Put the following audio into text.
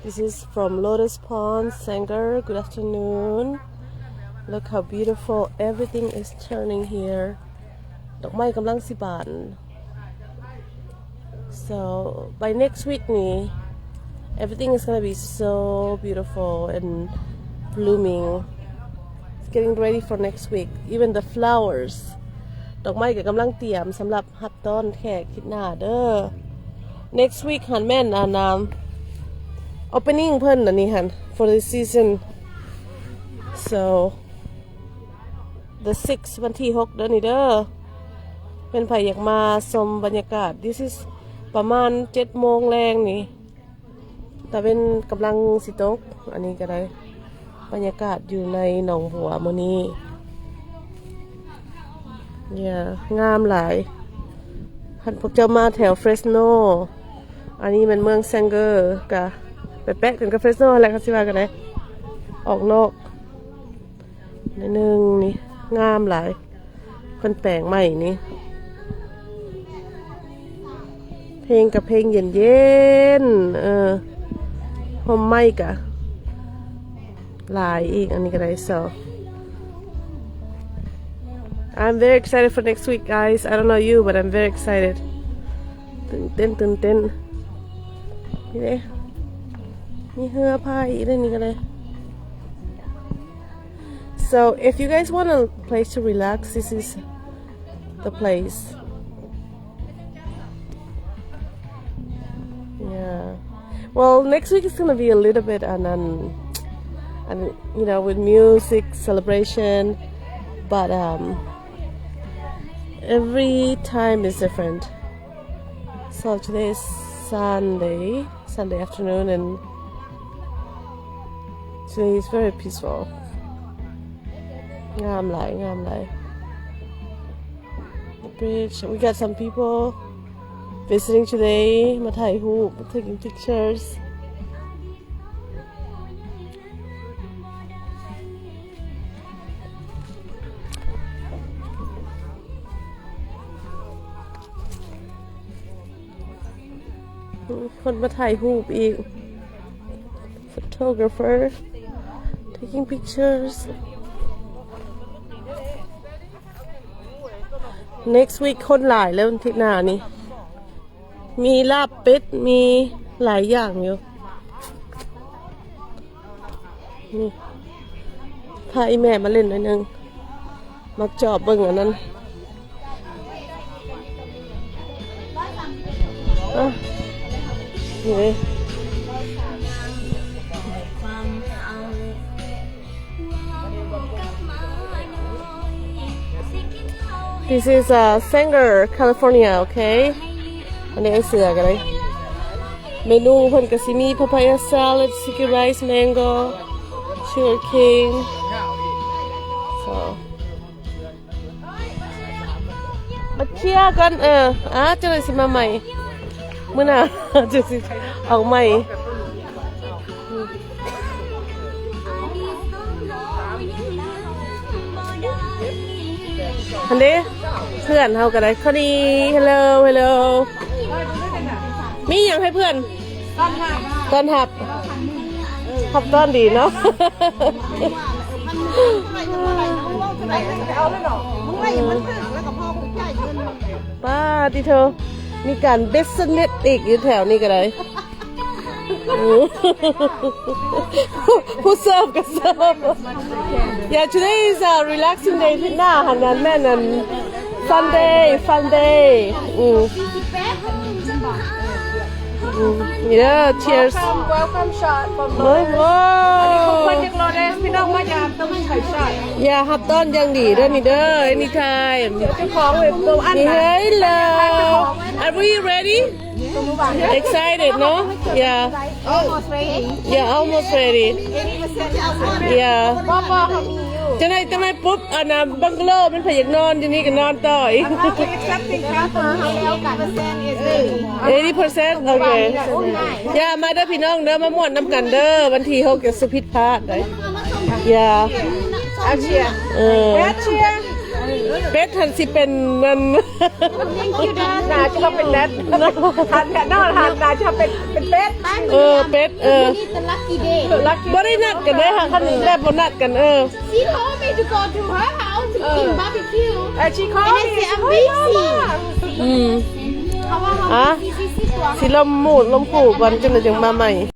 This is from Lotus Pond, Sanger. Good afternoon. Look how beautiful everything is turning here. ດອກໄມ້ກຳລັງຊິບານ. So by next week ນີ້ everything is gonna be so beautiful and blooming. It's getting ready for next week. Even the flowers. ດອກໄມ້ກໍກຳລັງຕຽມສຳລັບ ຮັບຕ້ອນແຂກທິດໜ້າເດີ. Next week ຫັ້ນແມ່ນອັນນ່າ opening ເພິ່ນອັນນີ້ຫັ້ນ for the season. So the sixth ວັນທີຫົກເດີນີ້ເດີ. ເພິ່ນໃຜຢາກມາຊົມບັນຍາກາດ this is ປະມານເຈັດໂມງແລງນີ້. ຕາເວັນກຳລັງຊິຕົກ. ອັນນີ້ກໍໄດ້ບັນຍາກາດຢູ່ໃນໜອງບົວມື້ນີ້. ເຢ້ຍ ງາມຫຼາຍ. ຄັນພວກເຈົ້າມາແຖວ Fresno ອັນນີ້ແມ່ນເມືອງ Sanger ກະແປະໆກັນກັບ Fresno ຫັ້ນແຫຼະ ຄັນຊິວ່າກໍໄດ້ ອອກນອກ ໜ້ອຍໜຶ່ງນີ້ ງາມຫຼາຍ. ເພິ່ນແປງໃໝ່ນີ້ ເພງກະເພງເຢັນໆ ເອີ ຮົ່ມໄມ້ກະຫຼາຍອີກ. ອັນນີ້ກະໄດ້ so I'm very excited for next week, guys. I don't know you, but I'm very excited. ຕື່ນເຕັ້ນ ຕື່ນເຕັ້ນ. ນີ້ເດ້ ມີເຮືອພາຍອີກເດ້ ນີ້ກະໄດ້. So if you guys want a place to relax, this is the place. Yeah. Well, next week is gonna be a little bit an, an, an, you know, with music, celebration, but, um, every time is different. So today is Sunday, Sunday afternoon, and today is very peaceful. ງາມຫຼາຍ ງາມຫຼາຍ. The bridge. We got some people visiting today. ມາຖ່າຍຮູບ taking pictures. ຄົນມາຖ່າຍຮູບອີກ. Photographer taking pictures. Next week ຄົນຫຼາຍແລ້ວ ອາທິດໜ້ານີ້ ມີລາບເປັດ ມີຫຼາຍຢ່າງຢູ່. ນີ້ ພາອີ່ແມ່ມາຫຼິ້ນໜ້ອຍໜຶ່ງ ມາຈອບເບິ່ງອັນນັ້ນ. ອ່ະ ນີ້ເດ້. This is, uh, Sanger, California, okay? ອັນນີ້ໄອ້ເສືອກໍໄດ້. ເມນູເພິ່ນກໍຊິມີ papaya salad, sticky rice, mango, sugar cane. So ມາເຊຍກັນ ເອີ ອ່າ ຈັ່ງໃດຊິມາໃໝ່ ມື້ໜ້າ ຈັ່ງຊິອອກໃໝ່. ຫັ້ນເດ້ ເພື່ອນເຮົາກໍໄດ້ ຄອນນີ ເຮລໂລ ເຮລໂລ. ມີຫຍັງໃຫ້ເພື່ອນ ຕ້ອນຮັບ ຕ້ອນຮັບ ຮັບຕ້ອນດີເນາະ. ປາດຕິໂທ ມີການ business ອີກຢູ່ແຖວນີ້ກໍໄດ້. ຜູ້ເສີບກໍເສີບ. Yeah, today is a relaxing day. ທິດໜ້າຫັ້ນນັ້ນແມ່ນອັນ fun day, fun day. ອືມ ອືມ Yeah, cheers. Welcome, welcome shot from ໂອ້ Lotus. ອັນນີ້ຂອງເພິ່ນຈາກ Lotus ພີ່ນ້ອງມາຢາມຕ້ອງໃຫ້ shot. Yeah, ຮັບຕ້ອນຢ່າງດີເດີນີ້ເດີ anytime. ເຈົ້າຂອງເປັນໂກອັນ Hello. Are we ready? Excited, no? Yeah. Almost ready. Yeah, almost ready. Eighty percent. Yeah. ບໍ່ ບໍ່ ເຮົາມີຢູ່ ຈັ່ງໃດ ຈັ່ງໃດປຸບ ອັນນ່າ bungalow ມັນໃຜຢາກນອນຢູ່ນີ້ກໍນອນຕໍ່ອີກ. Accepting ເອີ eighty percent. Okay. Yeah, ມາເດີພີ່ນ້ອງເດີ ມາມ່ວນນຳກັນເດີ ວັນທີຫົກຢ່າສຸຜິດພາດເດີ. Yeah. ເອົາເຊຍ ເອີ ເຊຍ ເປັດຫັ້ນຊິເປັນນັ້ນ ໜ້າຈະເປັນແນດ ຫັນແທ້ເນາະ ຫັນໜ້າຈະເປັນ ເປັນ ເປັດ ເອີ ເປັດ ເອີ Today's the lucky day. ບໍ່ໄດ້ນັດກັນເດ້ ຫາຄັນແບບບໍ່ນັດກັນ ເອີ She told me to go to her house to eat barbecue. And she called me. And I said, "I'm busy." ອືມ ເພາະວ່າເຮົາ ອ່ະ busy ຊິລວມໝູ່ລວມຄູ່ກ່ອນ ຈັ່ງໃດຈຶ່ງມາໃໝ່.